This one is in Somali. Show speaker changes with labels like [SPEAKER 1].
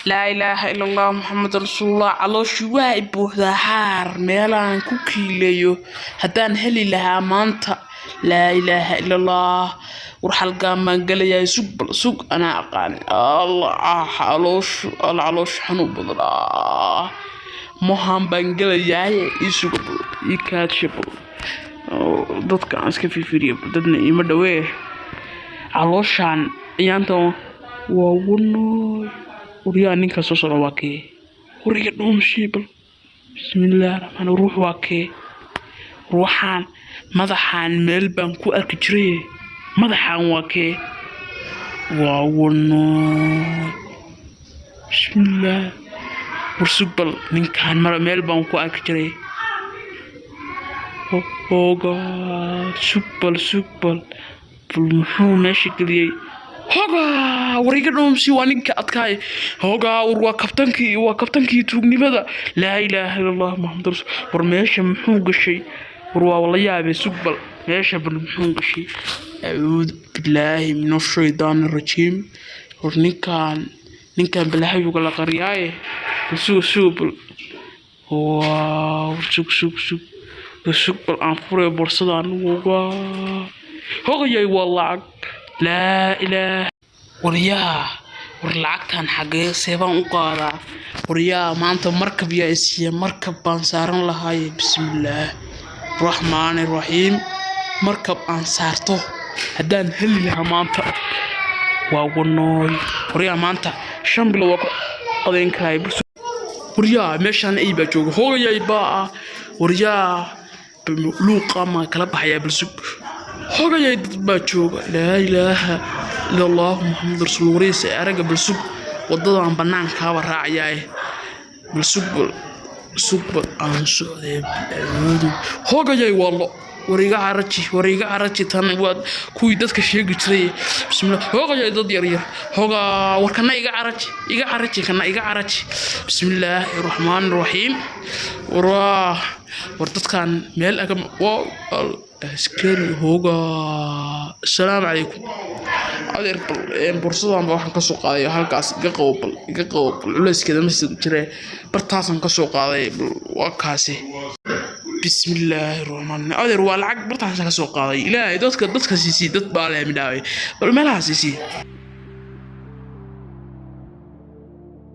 [SPEAKER 1] Laa ilaaha ila Allah, Muxamed rasuulullah. Calooshii waa i buuxdaa xaar. Meelaan ku kiileeyo haddaan heli lahaa maanta. Laa ilaaha ila Allah. War halkaan baan gelayaa. Sug bal, sug, anaa aqaani. Allah, calooshu, alla, calooshu xanuun badan. Mohan baan gelayaaye, ii suga bal, ii kaadsha bal. Dadka aan iska fiirfiiriyo, dadna iima dhawee. Calooshaan ciyaantan waa wanooy. Waryaa, ninka soo socda waa kee? War iga dhuumshii bal. Bismillaahi raxmaan. Ruux waa kee ruuxaan? Madaxaan meel baan ku arki jiray. Madaxaan waa kee? Waa wanooy. Bismillaah. War sug bal, ninkaan mara meel baan ku arki jiray. Hogaa, sug bal, sug bal, bal muxuu meesha geliyey? Hogaa, war iga dhoomsi, waa ninka adkaay. Hogaa, war waa kabtankii, waa kabtankii tuugnimada. Laa ilaaha ila Allah, Maxamed rasul. War meesha muxuu gashay? War waa la yaabay. Sug bal, meesha bal muxuu gashay? Acuudu billaahi min ashaydaani rajiim. War ninkaan balahayuga la qariyaaye. Bal suga, suga bal. Waa sug, sug, sug, sug bal, aan furay borsadaan. Hogaa, hogayay, waa lacag. Laa ilaah. Waryaa, war lacagtan xagee seebaan u qaadaa? Waryaa, maanta markab yaa isiiya? Markab baan saaran lahaaye. Bismillaah raxmaani raxiim. Markab aan saarto haddaan heli lahaa maanta, waa wanooy. Waryaa, maanta 5 bilood waa ku qadeyn karaay. Waryaa, meeshaan ay baa jooga. Hogayay baa. Waryaa, luuqa maa kala baxayaa? Balsug. Hogayay, dad baa jooga. Laa ilaaha ila Allahu, Maxamed rasuul. Wareysa araga. Balsug, wadadan banaankaaba raacayaaye. Balsug bal, sug bal, aan socday. Hogayay, waa lo. War iga caraji, war iga caraji. Tan waa kuwii dadka sheegi jiray. Bismillah. Hogayay, dad yar yar. Hogaa, war kana iga caraji, iga caraji, kana iga caraji. Bismillaahi raxmaani raxiim. Waraa, war dadkan meel aga waa askari. Hogaa, asalaamu calaykum, adeer. Bal borsadan ba waxaan kasoo qaaday halkaas. Iga qabo bal, iga qabo bal, culeyskeeda ma jire. Bartaasaan kasoo qaaday bal, waa kaasi. Bismillaahi raxmaan. Adeer, waa lacag, bartaasaan kasoo qaaday. Ilaahay dadka siisii, dad baa leh midhaaway. Bal meelaha siisii.